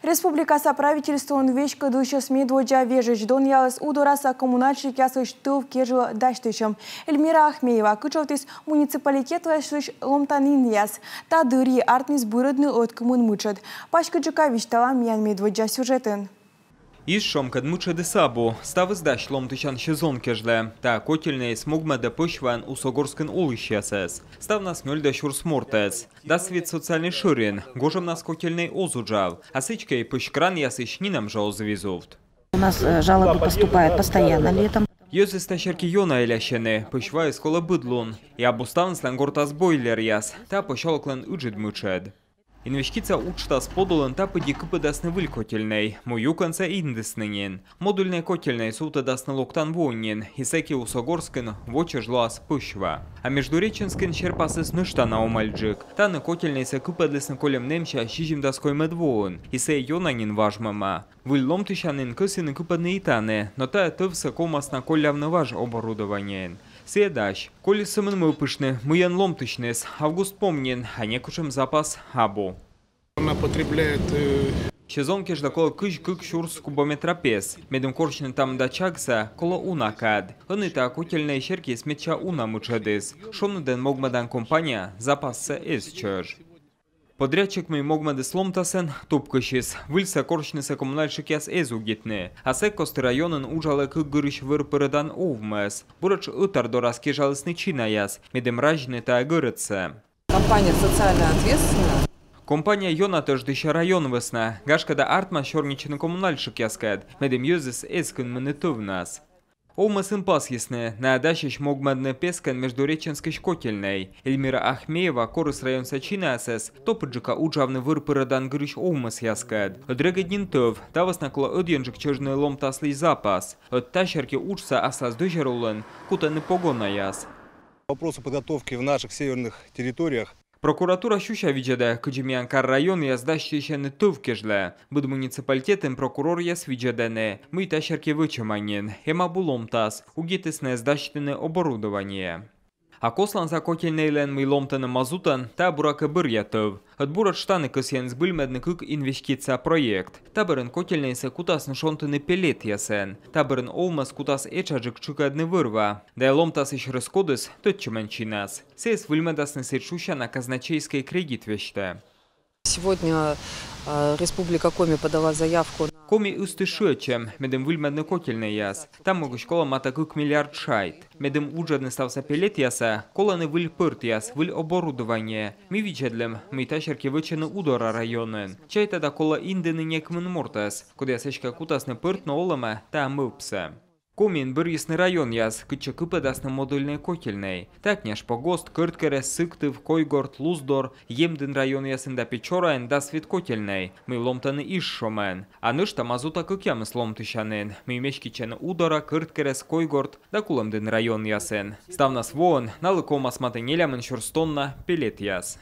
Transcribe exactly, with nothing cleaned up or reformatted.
Республикаса правительствоӧн веськӧдлысьӧс медводдза вежысь — донъялӧс Удораса коммунальщикъяслысь тӧв кежлӧ дасьтысьӧм. Эльмира Ахмеева кытшовтіс муниципалитетлысь ломтанінъяс. Та дырйи артмис бырӧдны ӧткымын мытшӧд. Паськыдджыка висьталам миян медводдза сюжетын. Из шомкӧд мытшӧдыс абу. Ставыс дась ломтысян сезон кежлӧ. Та котельнӧйыс могмӧдӧ пӧсь ваӧн Усогорскын олысьясӧс. Ставнас нёль да сюрс мортӧс. Дас вит социальнӧй шӧрин. Гожӧмнас котельнӧй оз уджав. А сідзкӧ и пӧсь кранъясысь нинӧм жӧ оз визувт. У нас, э, жалобы поступают постоянно летом. Йӧзыс та серти ёна элясьӧны, пӧсь ваыс колӧ быд лун. И абу ставныслӧн гортас бойлеръяс. Та посёлоклӧн ыджыд мытшӧд. Инвестиция уджтас подулын та пыдди кыпӧдасны выль котельнӧй. Му юкӧнсӧ индісны нин. Модульнӧй котельнӧй сувтӧдасны локтан воын нин, и сэки Усогорскын во чӧж лоас пӧсь ва. А Междуреченскын серпасыс нӧшта на омӧльджык. Тані котельнӧйсӧ кыпӧдлісны кольӧм нэмся сизимдас коймӧд воын, и сійӧ ёна нин важмӧма. Выль ломтысянін кӧсйӧны кыпӧдны и тані, но тайӧ тӧвсӧ ковмас на коллявны важ оборудованиеӧн. Сійӧ дась. Колис сӧмын мӧвпыштны, мыйӧн ломтысьныс. Август пом нин, а некутшӧм запас абу. Она потребляет, э, Сезон кежлӧ колӧ кызь кык сюрс кубометра пес. Медым корсьны та мында чагсӧ, колӧ уна кад. Ӧні та котельнӧй серти медся уна мытшӧдыс. Шоныдӧн могмӧдан компания запассӧ эз чӧж. Подрядчик, мый могмӧдіс ломтасӧн, тупкысис. Выльсӧ корсьнысӧ коммунальщикъяс эз удитны. А сэк кості районын уджалӧ кык гырысь вӧр пӧрӧдан овмӧс. Буретш Ӧтар дорас кежалісны чинаяс, медым разьны тайӧ гӧрӧдсӧ. Компания социально ответственна. Компания ёна тӧждысьӧ район вӧсна. Гашкӧ да артмас сёрнитчыны коммунальщикъяскӧд, медым йӧзыс эз кынмыны тӧвнас. Овмӧсын пасйисны, найӧ дасьӧсь могмӧдны пескӧн Междуреченскысь котельнӧй. Эльмира Ахмеева корис районса чинаясӧс топыдджыка уджавны вӧр пӧрӧдан гырысь овмӧсъяскӧд. Ӧд регыд нин тӧв, та вӧсна колӧ ӧдйӧнджык чӧжны ломтаслысь запас. Ӧд та серти уджсӧ аслас дӧзьӧр улын кутӧны погонаяс. Вопросы подготовки в наших северных территориях. Прокуратура сюся видзӧдӧ, кыдзи миян кар-районъяс дасьтысьӧны тӧв кежлӧ. Быд муниципалитетын прокуроръяс видзӧдӧны, мый та серти вӧчӧма нин. Эм абу ломтас, удитіс найӧс дасьтыны оборудование. А Косланса котельнӧйлӧн, мый ломтӧны мазутӧн, та, буракӧ, бӧръя тӧв. Ӧд буретш тані кӧсйӧны збыльмӧдны кык инвестиция проект. Та бӧрын котельнӧйсӧ кутасны шонтыны пеллетъясӧн. Та бӧрын овмӧс кутас этшаджык тшыкӧдны вӧр-ва. Да и ломтасысь рӧскодыс тӧдчымӧн чинас. Сійӧс выльмӧдасны сідз шусяна казначейскӧй кредит весьтӧ. Сегодня, э, Республика Коми подала заявку на... Коми ыстіс шыӧдчӧм, медым выльмӧдны котельнӧйяс. Та могысь колӧ матӧ кык миллиард шайт. Медым уджӧдны ставсӧ пеллетъясӧ, колӧны выль пӧртъяс, выль оборудование. Ми видзӧдлім, мый та серти вӧчӧны Удора районын. Чайта да, колӧ индыны некымын мортӧс, кодъяс эськӧ кутасны пӧртны олӧмӧ та мӧвпсӧ. Комиын бӧрйисны районъяс, кытчӧ кыпӧдасны модульнӧй котельнӧй. Та Княжпогост, Кӧрткерӧс, Сыктыв, Койгорт, Луздор, Емдін районъясын да Печораын дас вит котельнӧй, мый ломтӧны из шомӧн. А нӧшта мазута кӧкъямыс ломтысянін, мый меститчӧны Удора, Кӧрткерӧс, Койгорт да Кулӧмдін районъясын. Ставнас воӧн налы ковмас матӧ нелямын сюрс тонна пеллетъяс.